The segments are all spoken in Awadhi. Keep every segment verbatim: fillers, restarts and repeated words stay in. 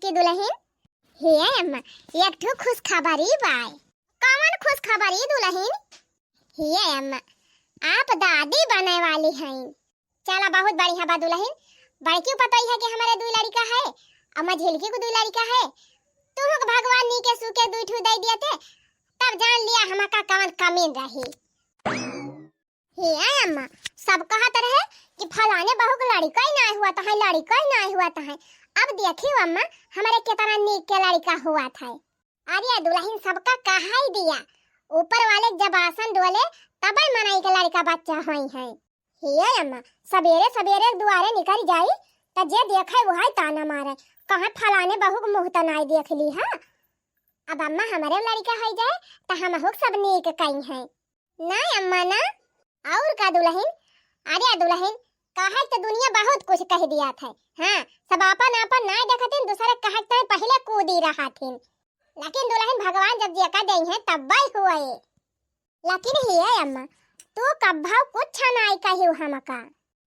बड़की दुलहिन। हे अम्मा, एक ठो खुशखबरी बाय। कवन खुशखबरी दुलहिन? हे अम्मा, आप दादी बने वाली हैं। चला, बहुत बढ़िया बा दुलहिन। बड़की पतोहिया के हमरे दुइ लड़िका है, अउ मझिलकी को दुइ लड़िका है। तुहूँ के भगवान नीके सूके दुइ ठो दइ दिया थे, तब जान लिया हमका कवन कमी रही। हे अम्मा, सब कहत रहे कि फलाने बहू के लड़िका ही नाहीं हुआ त है, लड़िका ही नाहीं हुआ त है। अब देखियो अम्मा, हमरे केतना नीक के लड़िका हुआ था। अरे दुलहिन, सबका कहाई दिया, ऊपर वाले जब आसन डोले, तबै मनई के लड़िका बच्चा होइहैं। हे अम्मा, सबेरे सबेरे दुआरे निकरि जाई, त जे देखै उहै ताना मारै, कहै फलाने बहू के मुँह त नाहीं देख लिहा। अब अम्मा हमरे लड़िका होइ जाए, त हमहू के सब नीक कहिहैं। नाहीं अम्मा ना, अउर का दुलहिन? अरे दुलहिन, कहै त दुनिया बहुत कुछ कहि दिया था। हाँ, सब आपन आपन नाहीं देखतिन, दुसरे कहै त पहिले कूदी रहथिन। लेकिन दुलहिन, भगवान जब जेका देइहैं तब्बै हुए। लेकिन हे अम्मा, तू कब्बौ कुछ नाहीं कहिउ हमका।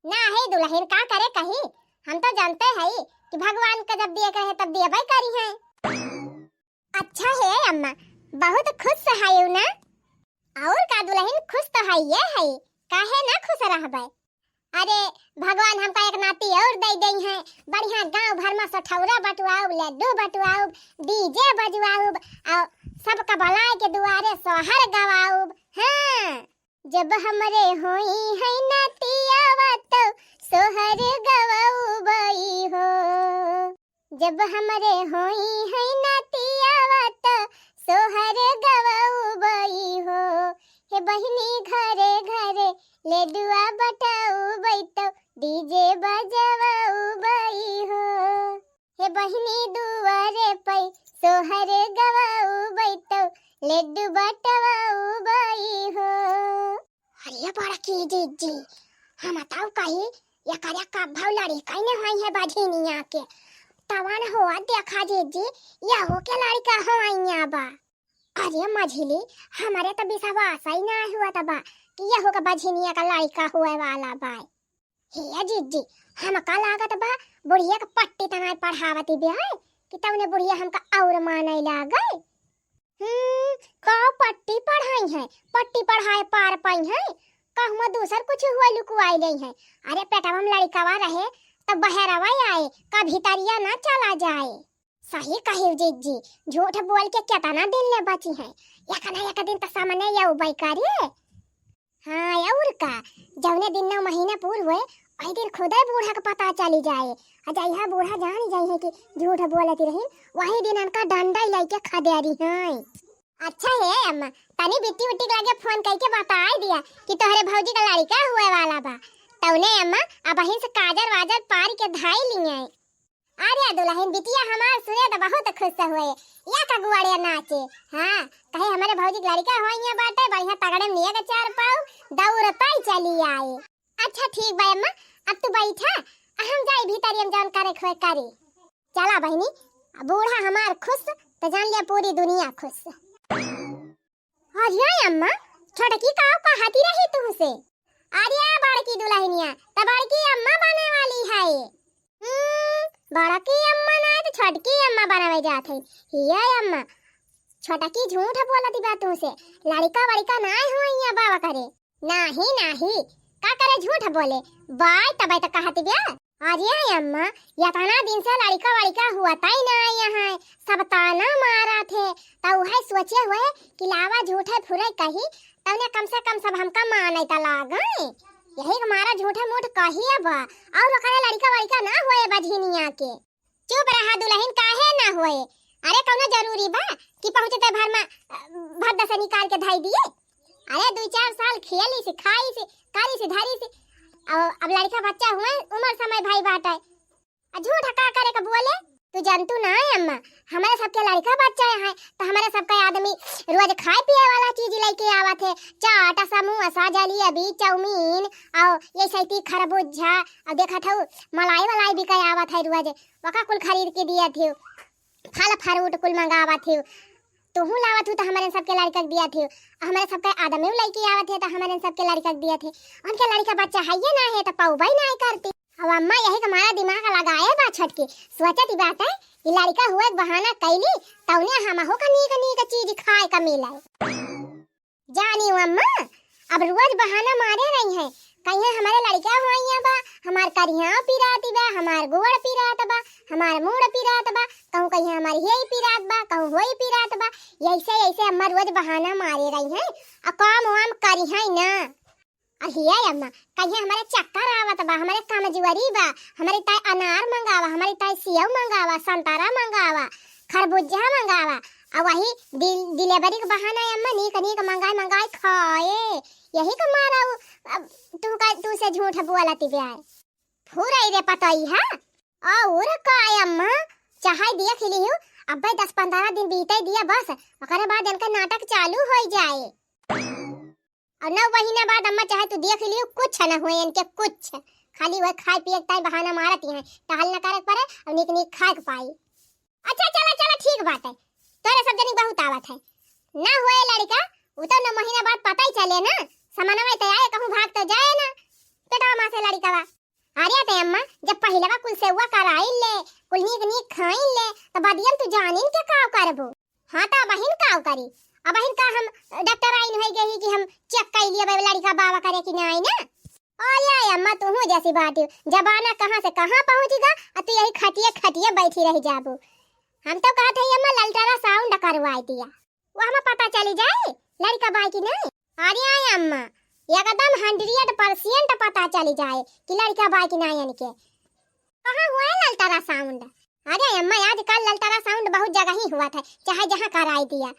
नाहीं दुलहिन, का करे कही, हम त जानते हई कि भगवान का जब दिए के रहे तब देबै करिहैं। अच्छा हे अम्मा, बहुत खुश हइउ ना? अउर का दुलहिन, खुश त हइये हई, काहे ना खुश रहबै? अरे, भगवान हमका एक नाती अउर दइ देइहैं, बढ़िया गाँव भर मा सठौरा बटवाउब, लड्डू बटवाउब, DJ बजवाउब, अउ सबका बलाइ के दुआरे सोहर गवाउब। हाँ, जब हमरे होइहैं नतियावा तउ सोहर गवाउबइ हो। जब हमरे होइहैं नतियावा तउ सोहर गवाउबइ हो। हे बहिनी घरे घरे लड्डुआ बटाउबइ तउ DJ बजवाउबइ हो। हे बहिनी दुआरे पइ सोहर गवाउबइ तउ लड्डू बटवाउबइ हो। अरे बड़की जिज्जी, हम तउ कही, एकरे कब्बौ लड़िका न होइहैं बझिनिया के। तवन हो देखा जिज्जी, यहू के लड़िका होइया बा। अरे मझिली, हमरे त विश्वास ही नाहीं हुआ त बा कि यहू के बझिनिया का लड़िका हुए वाला बा। हे जिज्जी, हमका लागत बा बुढ़िया के पट्टी त नाहीं पढ़ावती बे है कि तउने बुढ़िया हमका अउर मानै लागै। हम्म, का पट्टी पढ़ाइहैं, पट्टी पढ़ाए पार पइहैं, कहूँ दूसर कुछ हुआ लुकुआइ लेइहैं। अरे पेटवा मा लड़िकवा रहे त बहरवा आए, का भितरिया ना चला जाए। सही कहिउ जिज्जी, झूठ बोल के केतना दिन ले बचिहैं, एक ना एक दिन त सामने अउबै करी। हाँ, अउर का, जउने दिन नौ महीना पूर हुए, वही दिन खुदै बूढ़ा के पता चली जाए। अ जइहा बूढ़ा जानी जइहैं कि झूठ बोलत रहिन, वही दिन उनका डंडा लइके खदेरिहैं। अच्छा हे अम्मा, तनी बिट्टी उट्टी के लगे फोन कइके बताइ दिया कि तोहरे भौजी का लड़िका हुए वाला बा। तउने अम्मा अबहिन से काजर वाजर पारि के धइ लिहैं। अरे दुलहिन, बिटिया हमार सुने त बहुत खुश हुए, या का गुआड़े नाचे। हाँ, कहे हमरे भौजी के लड़िका होइया बाटे, बढ़िया तगड़े मा निये के चार पाऊ दौड़तै चली आए। अच्छा ठीक बा अम्मा, अब तू बैठा, हम जाई भीतरी मा जौन करे खोए करी। चला बहिनी, बूढ़ा हमार खुश त जान लिया पूरी दुनिया खुश। अरे अम्मा, छोटकी काउ कहती रही तुहसे? अरे बड़की दुलहिनिया, त बड़की अम्मा बने वाली है। हम्म, बड़की अम्मा ना त छोटकी अम्मा बनावे जात है। हिया अम्मा, छोटकी झूठ बोलती बा तुहसे, लड़िका वड़िका नाहीं होइया बाबा करे। नाहीं, नाहीं, का करे झूठ बोले, बाय तबै त कहती बा। अरे अम्मा, यतना दिन से लड़िका वड़िका हुअतै नाहीं है, सब ताना मारत है, त उहै सोचे हुए कि लावा झूठै फुरै कही, तउने कम से कम सब हमका मानै त लागै। यही के मारा झूठै मूठ कही अब, अउर ओकरे लड़िका वड़िका ना हुए बझिनिया के। चुप रहा दुलहिन, काहे ना हुए? अरे कउनो जरूरी बा कि पहुँचतै भर मा, अ, भद्दा से निकाल के धइ दिए? अरे दुइ चार साल खेलिस, खाइस, करिस, धरिस। अउ अब लड़िका बच्चा हुए, उमर समय भइ बाटै। अ झूठ का करे का बोले? तू जनतू ना है अम्मा, हमरे सबके लड़िका बच्चा है, त हमरे सबके आदमी रोज खाए पिए वाला चीज लइके आवत है, चाट, समोसा, जलेबी, चाउमीन, अउ ये सैती खरबूजा, अउ देखत हऊ मलाई वलाई बिकै आवत है रोज, वका कुल खरीद के दियत है। फल फ्रूट कुल मंगावत हिउ, तुहूँ लावत हिउ त हमरे सबके लड़िका के दियत हिउ, हमरे सबके आदमी लइके आवत है त हमरे सबके लड़िका के दियत है। उनके लड़िका बच्चा हइये ना है त पउबइ ना करती। अब अम्मा यही का मारा दिमाग लगाए बा छोटकी, सोचत ही बाटे कि लड़िका हुए के बहाना कैली, तौने हमहू का नीक नीक चीज खाए का मिले। जानी हो अम्मा, अब रोज बहाना मारे रही है, कहिए हमारे लड़िका हुआइया बा, हमार करिहा पिरात बा, हमार गोड़ पिरात बा, हमार मूड़ पिरात बा, कहूँ कहिए हमार हियई पिरात बा, कहूँ होई पिरात बा। यैसे यैसे अम्मा रोज बहाना मारे रही है, आ काम वाम करिहे ना। अहिए अम्मा, कहिए हमारे चक्कर आवत बा, हमारे कमजोरी बा, हमारे ताई अनार मंगावा, हमारे ताई सेव मंगावा, संतरा मंगावा, खरबूजा मंगावा, आ वही डिल-, delivery के बहाना अम्मा नीक नीक मंगाए मंगाए खाए। यही का मारा उ, अब तू का, तू से झूठ बोलती बे आए। फुरई रे पतई है। और का अम्मा, चाहे देख लिहू, अब्बे दस पन्द्रह दिन बीते दिया बस, ओकरे बाद इनका नाटक चालू हो जाए। और नौ महीना बाद अम्मा चाहे तू देख लियो, कुछ न हुए इनके, कुछ। खाली वह खाए पिए के ताई बहाना मारत ही हैं, टहल न करे के पड़े और नीक नीक खाए के पाई। अच्छा चला चला ठीक बात है, तोरे सब जनी बहुत आवत है। ना हुए लड़िका, उ तो नौ महीना बाद पता ही चले ना, समनवा ते आए कहूँ भाग तो जाए ना, पेटवा माँ से लड़िका बा। अरे ते अम्मा, जब पहिलवा कुल सेवा कराई ले, कुल नीक नीक खाई ले, तो बदियन तू जानिन के का करबो? हाँ, तो अबहिन का करी? अबहिन का हम डॉक्टर आइन होई गई कि हम चेक कर लिए भाई लड़िका बावा करे कि नहीं ना? अरे अम्मा, तू हूँ जैसी बात है, जमाना कहाँ से कहाँ पहुँच गा, और तू यही खटिए खटिए बैठी रह जाबू। हम तो कहत है अम्मा, अल्ट्रासाउंड करवाई दिया, वो हमें पता चली जाए लड़िका बाई कि नहीं। अरे अम्मा, एकदम हंड्रेड परसेंट पता चली जाए कि लड़िका बाई कि नहीं इनके। कहाँ हुआ है अल्ट्रासाउंड? अरे अम्मा, आजकल अल्ट्रासाउंड बहुत जगह ही हुआ था, चाहे जहाँ कराई दिया।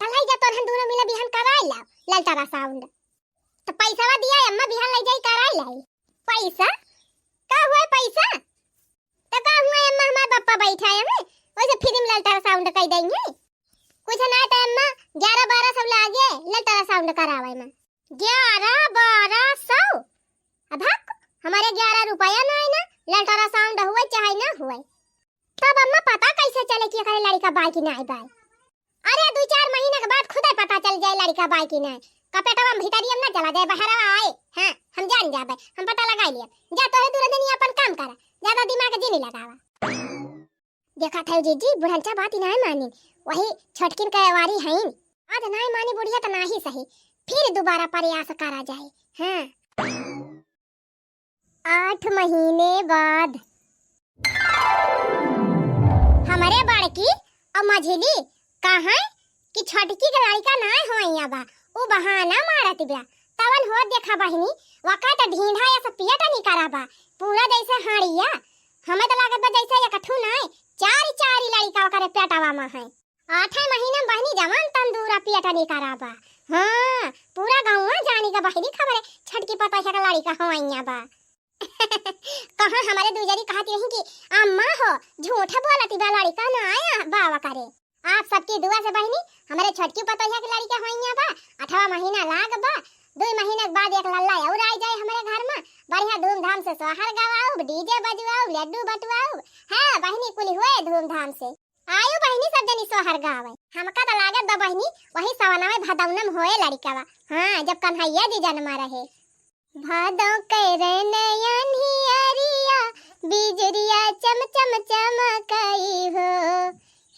तो लाई जा तोहन दोनों मिला बिहान कराई ला अल्ट्रासाउंड। तो पैसा दिया अम्मा, बिहान लाई जाई कराई लाई। पैसा? का हुआ है पैसा? तो का हुआ अम्मा, हमार पप्पा बैठा है हमें, वैसे फ्री में अल्ट्रासाउंड कर देंगे। कुछ ना तो अम्मा, ग्यारह बारह सौ लागे अल्ट्रासाउंड करावे में। ग्यारह बारह सौ? अब हक, हमारे ग्यारह रुपया ना है ना, अल्ट्रासाउंड हुए चाहे ना हुए। तब अम्मा पता कैसे चले कि एकरे लड़िका बाई कि नाई बाई? अरे, दू चार महीना के बाद खुदे पता चल जाए लड़िका बाई कि नाई। का पेटवा में भीतरी अम्मा चला जाए, बहरवा आए। हाँ, हम जान जाबे, हम पता लगा लिए। जा तोहे दूर दिन अपन काम करा, ज्यादा दिमाग जिनी लगावा। देखा था जीजी, बुढ़नचा बात ही नाई मानी, वही छोटकिन के वारी हईन। आज नाई मानी बुढ़िया तो नाही सही, फिर दोबारा प्रयास करा जाए। हाँ। आठ महीने बाद। हमरे बड़की और मझिली कहाँ कि छोटकी के लड़िका नाय होइया बा, उ बहाना मारत बा। तवन हो देखा बहिनी, वका त ढींढा या से पियट निकरा बा, पूरा जैसे हाड़िया। हमें तो लागत बा जैसे एक ठू नाय, चार चार लड़िका ओकरे पेटवा में है। आठे महीना में बहिनी जवान तंदूरा पियटनी कराबा। हाँ, पूरा गौवा जानी का बहिनी खबरे छोटकी पतोहिया का लड़िका होइया बा। कहाँ हमारे दूजरी कहत रही कि अम्मा हो, झूठ बोलती बा, लड़िका ना आया बावा करे। आप सबकी दुआ से बहिनी, हमारे छोटकी पतोहिया के लड़िका होइया बा, आठवां महीना लाग बा, दो महीना के बाद एक लल्ला और आ जाए हमारे घर में, बढ़िया धूमधाम से सोहर गवाऊ, डीजे बजवाऊ, लड्डू बटवाऊ। हाँ बहिनी, कुल हुए धूमधाम से। आयो बहिनी, सब जनी सोहर गावे। हमका त लागत बा बहिनी, वही सवनवे भदौनम होए लड़िकवा। हाँ, जब कन्हैया जी जन्मा रहे। भादों के रे नयन हियरिया, बिजुरिया चम चम चमकई हो।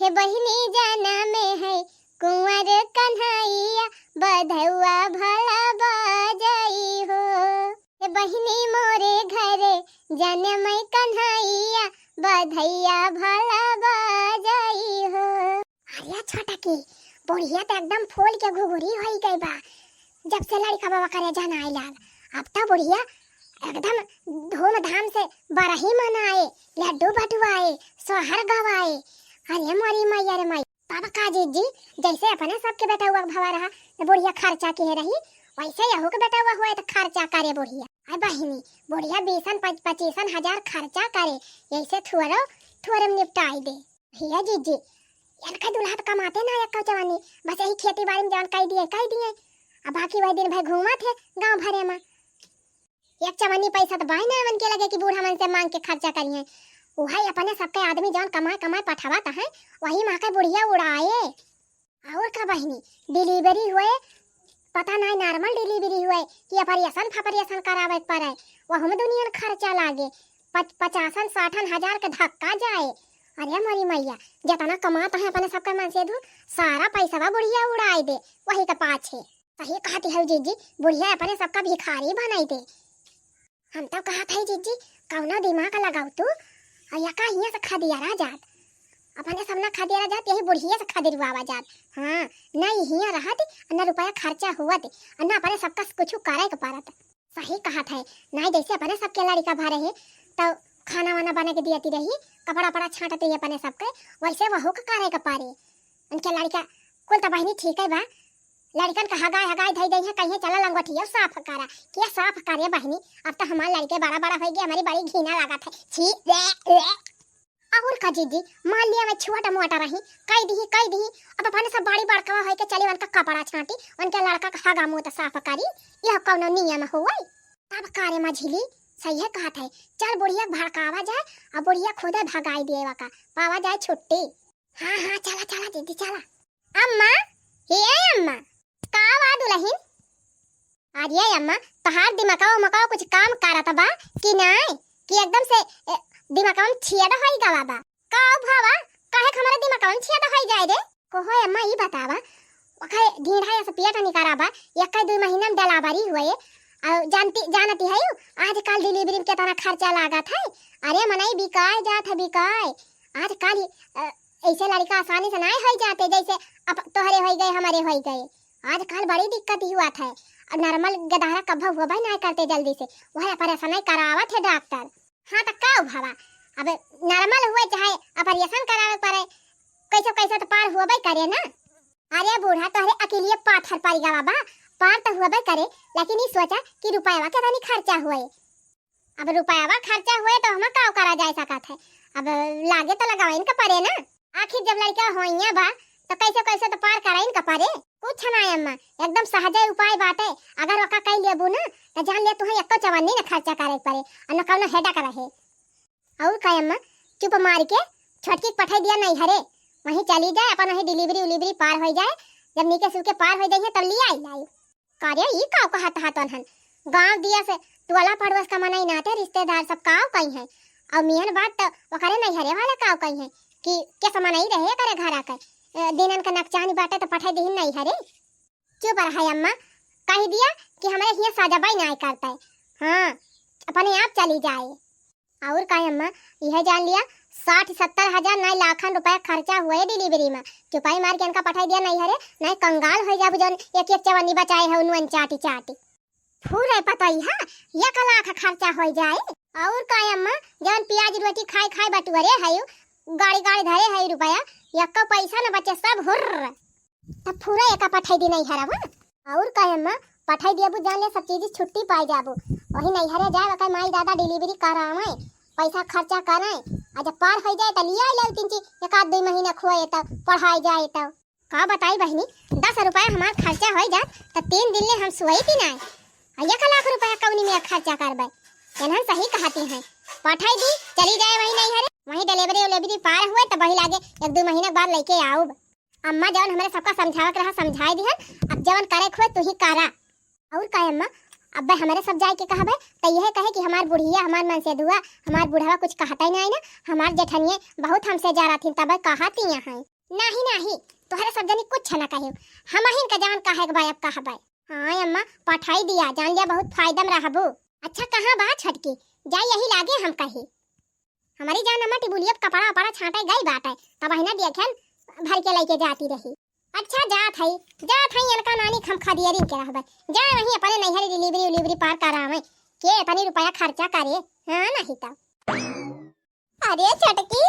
हे बहिनी जनम है कुंवर कन्हैया, बधौआ भला बाजई हो। हे बहिनी मोरे घरे जनम कन्हैया, बधैया भला बाजई हो। अरे छोटकी, बुढ़िया तो एकदम फूल के घुघुरी होई गई बा। जब से लड़िका बाबा करे जनाए लाग, अब तो बुढ़िया एकदम धूमधाम से बरही मनाए, लड्डू बटुआए, सोहर गवाए। अरे मोरी माई, अरे माई। तब का जीजी, जैसे अपने सबके बेटउआ के भवा रहा, तो बुढ़िया खर्चा किहे रही, वैसे यहू के बेटउआ हुए तो खर्चा करे बुढ़िया। अरे बहिनी, बुढ़िया बीसन पच-, पच्चीसन हजार खर्चा करे, यैसे थोड़ो, थोड़े में निपटाई दे। हिया जीजी, इनका दुल्हा तो कमाते ना एक जवानी, बस यही खेती बाड़ी में जवन कई दिए, कई दिए। अब बाकी वही दिन भर घूमत है गाँव भरे में। एक चवन्नी पैसा तो बाय ना मन के लगे कि बूढ़ा मन से मांग के खर्चा करिए। उहे अपने सबके आदमी जौन कमाए कमाए पठावत है, वही माँ के बुढ़िया उड़ाए। और का बहिनी, delivery हुए, पता नाहीं normal delivery हुए कि operation फपरेशन करावे के पड़े, वहू में दुनियन खर्चा लागे, पच-, पचासन साठन हजार के धक्का जाए। अरे मोरी मैया, जितना कमात है अपने सबके मनसेधू, सारा पैसवा बुढ़िया उड़ाई दे वही के पाछे। सही कहती है जीजी, बुढ़िया अपने सबका भिखारी बनाई दे। हम तो कहत है जीजी, कौनो दिमाग लगाओ तू, और या का हियाँ से खदियारा जात, अपने सब ना खदियारा जात, यही बुढ़िया से खदिरवावा जात। हाँ, न हियाँ रहत, न रुपया खर्चा हुअत, और न अपने सबका कुछ करे के परत। सही कहत है, नाहीं जैसे अपने सबके लड़िका भरे है, तो खाना वाना बना के दियती रही, कपड़ा वपड़ा छांटती रही अपने सबके, वैसे वहू के करे के परे। उनके लड़िका कुल तो बहिनी ठीक है बा, लड़िकन का हगाई हगाई धई दई है, कहिए चला लंगोटिया साफ करा, के साफ करे बहिनी, अब तो हमार लड़िके बड़ा बड़ा होइ गए, हमारी बड़ी घिना लागत है, छी, ले, ले। और का जीजी, मान लिया मैं छोटा मोटा रही, कई दिही, कई दिही, अब अपने सब बड़ी बड़कवा होई के चली उनका कपड़ा छांटी, उनके लड़का का हगा मूत साफ करी, यह कौनो नियम हुए? तब का रे मझिली, सही है कहत है, चल बुढ़िया के भड़कावा जाए, और बुढ़िया खुदे भगाई दिए का, पावा जाए छुट्टी। हाँ, हाँ, चला, चला जीजी, चला। अम्मा, हे अम्मा, का बा दुलहिन? अरे अम्मा, तोहार दिमकवा उमकवा कुछ काम करत बा कि नाय? कि एकदम से, ए, दिमकवा में छेद होई गवा बा? का भवा, काहे के हमारे दिमकवा में छेद होई जाए रे? कहो अम्मा, ई बतावा, ओखे ढीढ़ा या से पेट निकारा बा, एक दुई महीना में डिलीवरी हुए, और जानती, जानती है यू, आजकल delivery में कितना खर्चा लागत है। अरे मनई बिकाए जात है, बिकाए। आजकल, अ, ऐसे लड़िका आसानी से नाय होई जाते, जैसे अब तोहरे होई गए, हमारे होई गए। आजकल बड़ी दिक्कत ही हुआ था, और normal गदहरा कब्बो हुआ भाई नाय करते जल्दी से, वह operation ही करावत है डॉक्टर। हाँ तो का भवा, अब normal हुए चाहे operation करावे पड़े, कैसे कैसे तो पार हुआ भाई करे ना। अरे बूढ़ा, तोहरे अकेलिए पाथर पड़ गवा बा, पार तो हुआ भाई करे, लेकिन ई सोचा कि रुपया के तनी खर्चा हुए। अब रुपयावा खर्चा हुए तो हम का करा जाए सकत है, अब लागे तो लगावे इनका परे ना। आखिर जब लड़का होइया बा तो कैसे कैसे तो पार करा इनका परे। कुछ ना अम्मा, एकदम सहजे उपाय बाटे, अगर ओका कई लेबू ना तो जान ले तुहे एको चवन्नी ना खर्चा करे के परे और न कौनो हेडक रहे। और का अम्मा, चुप मार के छोटकी के पठाई दिया नैहरे, वहीं चली जाए, अपन वहीं delivery उलीवरी पार हो जाए, जब नीके सूके पार हो जाइए तब लिया आई लाई। का रे, ई काव कहत हा तोन्हन? गाँव दिया से टोला पड़ोस का मनई नाते रिश्तेदार सब काव कही हैं? और मेन बात तो ओकरे नैहरे वाले काव कही हैं कि के समनई रहे करे घरा के, ए, दिनन का नकचानी बाटे तो पठाई दिहिन नैहरे। चुप रहा अम्मा, कही दिया कि हमरे हियाँ सजबई नाय करते। हाँ, अपने आप चली जाए। और का अम्मा, यह जान लिया, साठ सत्तर हजार नाय लाखन रुपया खर्चा हुए delivery में। चुपाई मार के इनका पठाई दिया नैहरे, नाय कंगाल हो जाबू जौन एक एक चवन्नी बचाए है उनवन चाटी चाटी। फूरे पतई है, एक लाख खर्चा हो जाए। और का अम्मा, जौन प्याज रोटी खाए खाए बटुअरे है, गाड़ी गाड़ी धरे है रुपया, एको पैसा न बचे, सब हुर्र। तब फूरा एका पठाई दी नैहरवा। और का अम्मा, पठाई दियबू जान ले सब चीज छुट्टी पाई जाबू। वही नैहरे जाए, ओकर माई दादा delivery करावे, पैसा खर्चा करे, आ जब पार हो जाए तो लिया ले तीन चीज, एक आध दो महीना खोए तो पढ़ाई जाए तो। का बताई बहिनी, दस रुपया हमार खर्चा हो जात तो तीन दिन ले हम सोई थी ना। आ एक लाख रुपया कौनी में खर्चा करबे? एनहन सही कहती हैं, पठाई दी, चली जाए वही नैहरे, वही delivery उलेवरी पार हुए तो वही लागे एक दो महीना के बाद लेके आऊब। अम्मा जौन हमरे सबका समझावे के रहा समझाई दिहन, अब जौन करे के होए तू ही करा। और का अम्मा, अब्बे हमरे सब जाए के कहबे त यह कहे कि हमार बुढ़िया, हमार मनसेधुआ, हमार बुढ़वा कुछ कहता ही नहीं ना, हमार जेठनिए बहुत हमसे जा रही तब कहती यहाँ। नहीं नहीं, तोहरे सब जनी कुछ ना कहे, हम हिन का जौन कहे के बा अब कहबे। हाँ अम्मा, पठाई दिया, जान लिया बहुत फायदा में रहबू। अच्छा कहाँ बा छोटकी, जाए यही लागे हम कही। हमारी जान अम्मा टिबुलिया पे कपड़ा वपड़ा छांटे गई बाटे, तब ही ना देखेन भर के लेके जाती रही। अच्छा जात है, जात है, इनका नानी हम खदियरी के रहबे, जा वहीं अपने नैहर delivery उलीवरी पार करावे, के इतनी रुपया खर्चा करे, हाँ नहीं तो। अरे छोटकी,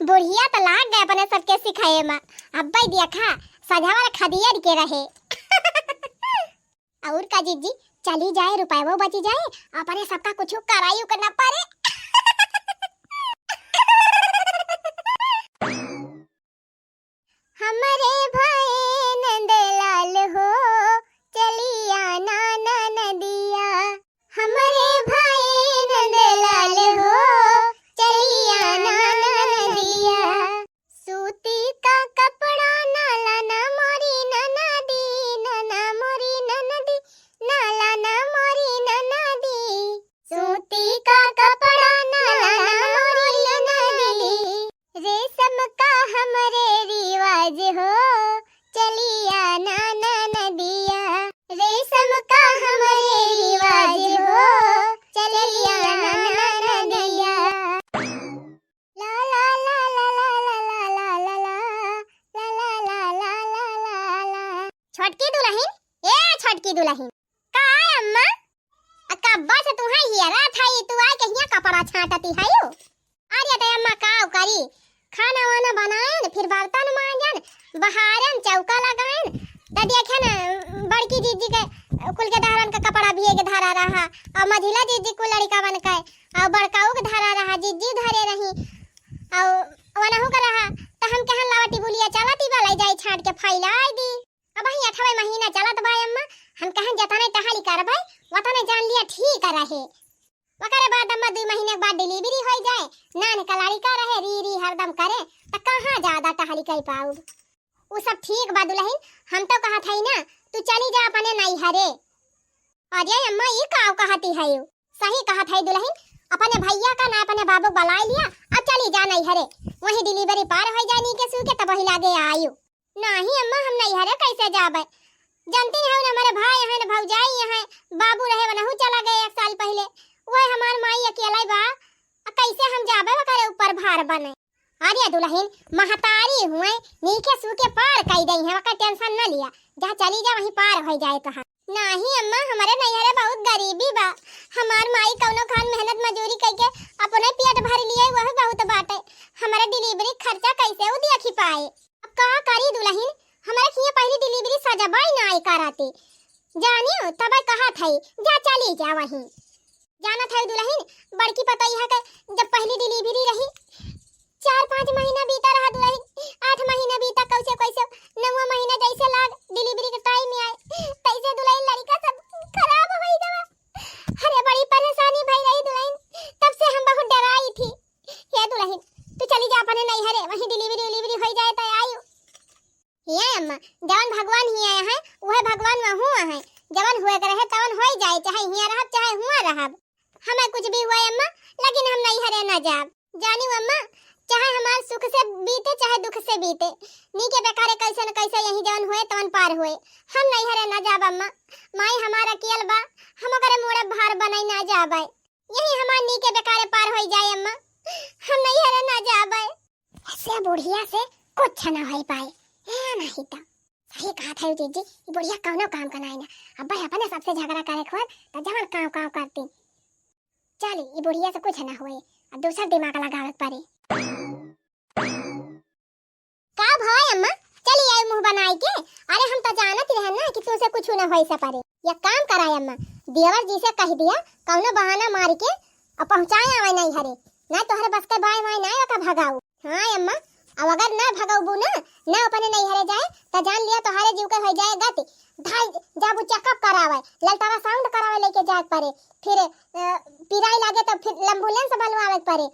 बुढ़िया तो लाग गए अपने सबके सिखाए में, अब्बे देखा सझा वाला खदियर के रहे। और का जीजी, चली जाए, रुपया बची जाए, अपने सबका कुछ कराई करना पड़े। हमरे भाई नंदलाल हो, चलिया ना ननदिया। हमरे भाई नंदलाल हो, चलिया ना ननदिया। सूती का कपड़ा ना लाना मोरी ननदी, नना मोरी ननदी। दुलहिन। का अम्मा? आ कब्बा से तुहैं हियरा थाई, तू आइके हियाँ कपड़ा छाँटति हयू? अरे त अम्मा काव करी, खाना वाना बनाएन, फिर बर्तन माँजन, बहारेन, चौका लगाएन, त देखेन बड़की जिज्जी के कुल के दहरन के कपड़ा भिएके धरा रहा, अउर मझिला जिज्जी कुल लड़िकवन के, अउर बड़काऊ के धरा रहा, जिज्जी धरे रही, अउर वनहू के रहा, त हम कहन लावा टिबुलिया चला टिबा लइ जाई छाँट के फैलाइ दी। अबहीं अठवे महीना चलत बा अम्मा, हम कहन जतने टहली करबै, वतने जान लिया ठीक रहे। ओकरे बाद अम्मा दुइ महीने के बाद delivery होइ जाए, नान का लड़िका रहे, री री हरदम करे, त कहाँ जादा टहली कइ पाउब? उ सब ठीक बा दुलहिन, हम तउ कहत हई ना, तू चली जा अपने नैहरे। अरे अम्मा, ई काव कहति हयू? सही कहत हई दुलहिन, अपने भइया का ना अपने बाबू क बलाइ लिया, अब चली जा नैहरे, वहीं delivery पार होइ जाए नीके सूके, तबही लागे आयू। नाहीं अम्मा, हम नैहरे कइसे जाबै? जनती हऊ ना, हमरे भाई अहैं ना, भौजाई अहैं, बाबू रहे वनहू चला गए एक साल पहिले, उहै हमार माई अकेलइ बा, आ कइसे हम जाबै ओकरे ऊपर भार बने? अरे दुलहिन, महतारी हुवैं, नीके सूके पार कइ दइहैं, ओकर tension न लिया, जहाँ चली जा वहीं पार होइ जाए तोहार। नाहीं अम्मा, हमरे नैहरे बहुत गरीबी बा, हमार माई कउनो खान मेहनत मजूरी कइके अपने पेट भर लिहे, वही बहुत बाटे, हमरे delivery क खर्चा कइसे उ देखि पाए? अब का करी दुलहिन, हमरे किहाँ पहिली delivery सजबइ नाहीं करति। जानिउ, तबइ कहत हई, जा चली जा वहीं। जानत हई दुलहिन, बड़की पतोहिया के जब पहिली delivery रही, चार पाँच महीना बीता रहा दुलहिन, आठ महीना बीता, कइसे कइसे नौवा महीना जइसे लाग delivery के time आए, तइसे दुलहिन लड़िका सब खराब होइ गवा। अरे बड़ी परेशानी भई रही दुलहिन, तब से हम बहुत डराई थी। हे दुलहिन, तू चली जा अपने नैहरे, वहीं delivery उलीवरी होइ जाए त आयू। हे अम्मा, जवन भगवान हियाँ अहैं, उहै भगवान वहूँ अहैं। जवन हुए के रहे, तवन होइ जाए, चाहे हियाँ रहब, चाहे हुआँ रहब। हमें कुछ भी हुआ अम्मा, लेकिन हम नैहरे न जाब। जानिउ अम्मा, चाहे हमार सुख से बीते, चाहे दुख से बीते, नीके बेकारे कइसे न कइसे यहीं जवन हुए, तवन पार हुए। हम नैहरे न जाब अम्मा, माई हमार अकेल बा, हम ओकरे मूड़े भार बनइ न जाबै। यहीं हमार नीके बेकारे पार होइ जाए अम्मा, हम नैहरे न जाबै। ऐसे बुढ़िया से कुछ न होइ पाए। ए, नाहीं त। सही कहत हई जीजी, ई बुढ़िया कउनो काम क नाहीं ना। अब्बै अपने सबसे झगड़ा करे क होत, त जवन काव काव करती। चली, ई बुढ़िया से कुछ न होए, अब दूसर दिमाग लगावे क पड़ी। का भय अम्मा, चली आई मुँह बनाइ के? अरे हम त जानत रहन ना कि तुमसे कुछ न होइ सपरे। एक काम कराए अम्मा, देवर जी से कहि दिया, कउनो बहाना मारि के अउ पहुँचाए आवै नैहरे, नाहीं तोहरे बस के बाय वाय नाहीं ओका भगाऊ। हाँ अम्मा, अब अगर न भगउबू न, न अपने नैहरे जाए, त जान लिया तोहरे जीव के होइ जाए गति। धाई जाबू checkup करावै, ultrasound करावै लइके जाए क परे, फिर, अ, पिराई लागे त फिर ambulance बलवावै क परे,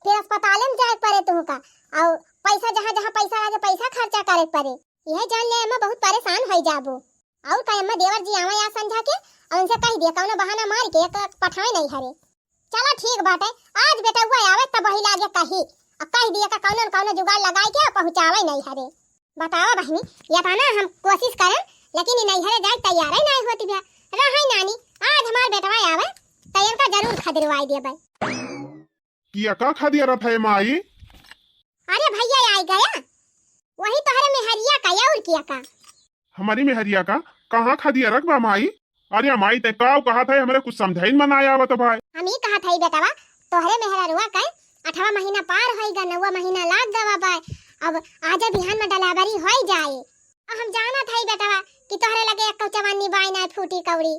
फिर अस्पताले म जाए क परे तुहका, अउ पैसा जहाँ जहाँ पैसा लागे पैसा खर्चा करे क परे। इहै जान ले अम्मा बहुत परेशान होइ जाबू। अउर का अम्मा, देवर जी आवै आज संझा के, अउ उनसे कहि दिया कउनो बहाना मारि के एक पठावै नैहरे। चला ठीक बाटे, आज बेटउआ आवै तबही लागे कही, अउ कहि दिया का कउनो न कउनो जुगाड़ लगाइ के पहुँचावै नैहरे। बतावा बहिनी, यतना हम कोसिस करन, लेकिन ई नैहरे जाए क तैयारै नाहीं होत बिया। रहै नानी, आज हमार बेटवा आवै, त इनका जरूर खदिरवाइ देबै। किया का खदियारत है माई? अरे भइया आइ गया, वही तोहरे मेहरिया का, अउर किया का? हमरी मेहरिया का? कहाँ खदियारत बा माई? अरे माई, तैं काव कहत है, हमरे कुछ समझइन म नाहीं आवत भाई। हम ई कहत हई बेटवा, तोहरे मेहररुआ के अठवा महीना पार होइ गा, नौवा महीना लाग गवा बाय। अब आजे बिहान म डलाबरी होइ जाए। अब हम जानत हई बेटवा कि तोहरे लगे एक्कउ चवन्नी बाय नाहीं फूटी कौड़ी।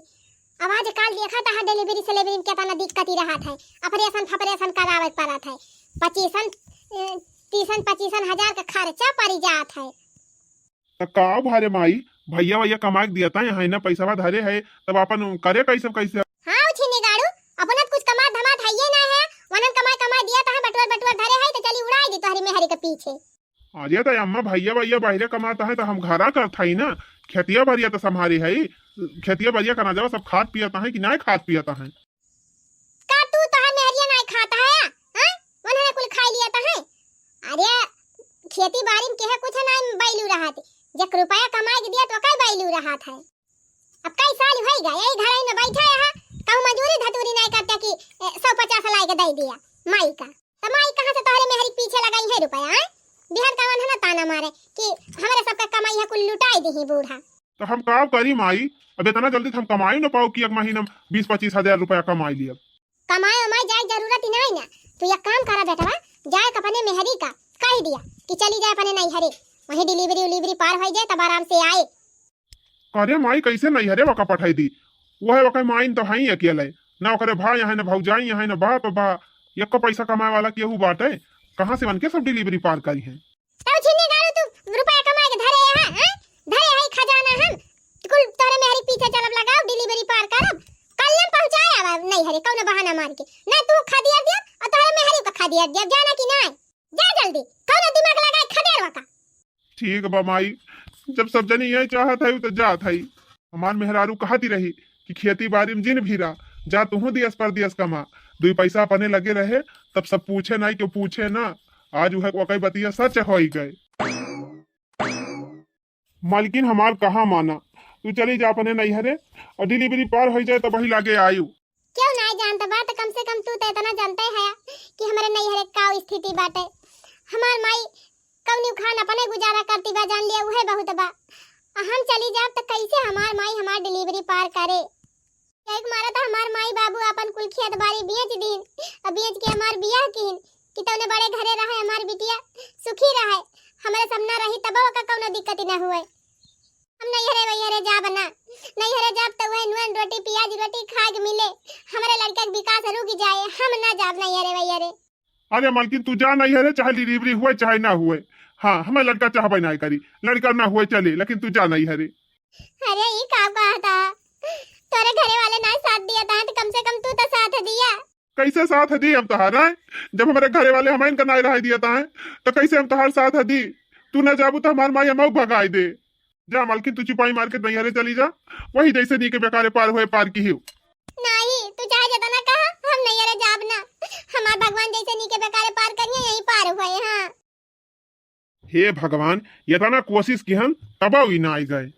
अब आजकाल देखत है delivery सिलेवरी म केतना दिक्कती रहत है, operation फपरेशन करावै क परत है, पच्चीसन, ए, तीसन पच्चीसन हजार क खर्चा परि जात है। त का भा रे माई, भइया वइया कमाइ क दियत हैं, यहाँ न पइसवा धरे है, तब आपन करे कइसे कइसे? हाँ, उ छिन्नी गाड़ू, अपना त कुछ कमात धमात हइये नाहीं है, वनन कमाइ कमाइ दियत हैं, बटुअर बटुअर धरे है, त चली उड़ाइ दी तोहरी मेहरी के पीछे। अरे त अम्मा, भइया वइया बहिरे कमात हैं, त हम घरा करत हई न, खेतिया बरिया त सम्हारी है, खेतिया बरिया क अनाजवा सब खात पियत हैं कि नाहीं खात पियत हैं? का तू तोहार मेहरिया नाहीं खात है, हाँ? उन्हने कुल खाइ लियत है। अरे, खेती बारी म केहे कुछ नाहीं बैलू रहत, जे रुपया कमाइ क दियत, ओकइ बैलू रहत है। अब कई साल होइ गए, यही घरइ म बइठा है, कहूँ मजूरी धतूरी नाहीं करते कि, ए, सौ पचास लाइ के दइ दिया माई का। त माई कहाँ से तोहरे मेहरी क पीछे लगाइहैं रुपया, हैं? बिहान का उन्हने ताना मारे कि हमरे सबके कमइया कुल लुटाइ दिहीं बूढ़ा। तो हम का करी माई, अब इतना जल्दी तो हम कमाई न पाऊ कि एक महीना में बीस पच्चीस हजार रुपया कमाई लियब। कमाए उमाए जाए जरूरत ही नहीं ना। तू एक काम करा बेटवा, जाए के अपने मेहरी का कह दिया कि चली जाए अपने नैहरे, वहीं डिलीवरी उलीवरी पार हो जाए तब आराम से आए। करे माई, कैसे नैहरे वका पठाई दी? वह वका माइन तो हई अकेले, ना ओकरे भाई यहाँ, ना भौजाई यहाँ, ना बाप बा, एको पैसा कमाए वाला केहू बाटे, कहाँ से उनके सब डिलीवरी पार करी है? तब छिन्नी गाड़ू तू रुपया कमाए के धरे है, हैं? धरे है खजाना हम। कुल तोरे मेहरी पीछे चलब लगाओ, डिलीवरी पार करब। कल हम पहुँचाए आवा नैहरे कौनो बहाना मार के। ना तू खा दिया दिया और तोरे मेहरी का खा दिया दिया, जाना कि ना? जा जल्दी, कौनो दिमाग लगाए खदेड़ वका। ठीक बा माई, जब सब जनी यही चाहत है तो जात है। हमार मेहरारू कहती रही कि खेती बाड़ी में जिन भीरा, जा तुहू दियस परदियस कमा, दुई पैसा अपने लगे रहे, तब सब पूछे नाई, क्यों पूछे ना। आज वह वकई बतिया सच होई गए। मालकिन हमार कहाँ माना, तू चली जा अपने नैहरे और डिलीवरी पार हो जाए तब वही लागे आयु। क्यों नाई जानत बा, तो कम से कम तू तो इतना जानते है कि हमारे नैहरे का स्थिति बाटे। हमार माई कौनी खान अपने गुजारा करती बा, जान लिया उहे बहुत बा। आ हम चली जाब तो कैसे हमार माई हमार डिलीवरी पार करे? एक मारा तो हमार माई बाबू अपन कुल खेत बाड़ी बेच दीन, अब बेच के हमार बियाह कीन कि तौने बड़े घरे रहे हमार बिटिया, सुखी रहे, हमारे सामना रही तब ओका कौनो दिक्कत न हुए। हम नैहरे वैहरे जाब ना, नैहरे जाब तो वह नून रोटी पियाज रोटी खाए के मिले, हमारे लड़का के विकास रुक जाए, हम ना जाब नैहरे वैहरे। अरे मालकिन, तू जा नैहरे, चाहे डिलीवरी हुए चाहे ना हुए। हाँ, हमें लड़का चाहबे ना करी, लड़का ना हुए चले, लेकिन तू जा नैहरे। अरे ई का कहता, तोरे घरे वाले ना साथ दिया था तो कम से कम तू तो साथ दिया। कैसे साथ दी हम तोहार, हैं? जब हमारे घरे वाले हमें इनका ना रह दिया था, तो कैसे हम तोहार साथ दी? तू ना जाबू तो हमार माई हमऊ भगाई दे। जा मालकिन, तू चिपाई मार के नैहरे चली जा, वही जैसे नीके बेकारे पार हुए पार की हियो। नहीं, तू चाहे जितना कहा, हम नैहरे जाब ना। हमार भगवान जैसे नीके बेकारे पार करिए, यही पार हुए। हाँ। हे भगवान, इतना कोशिश किहन, तबो ई ना आई गए।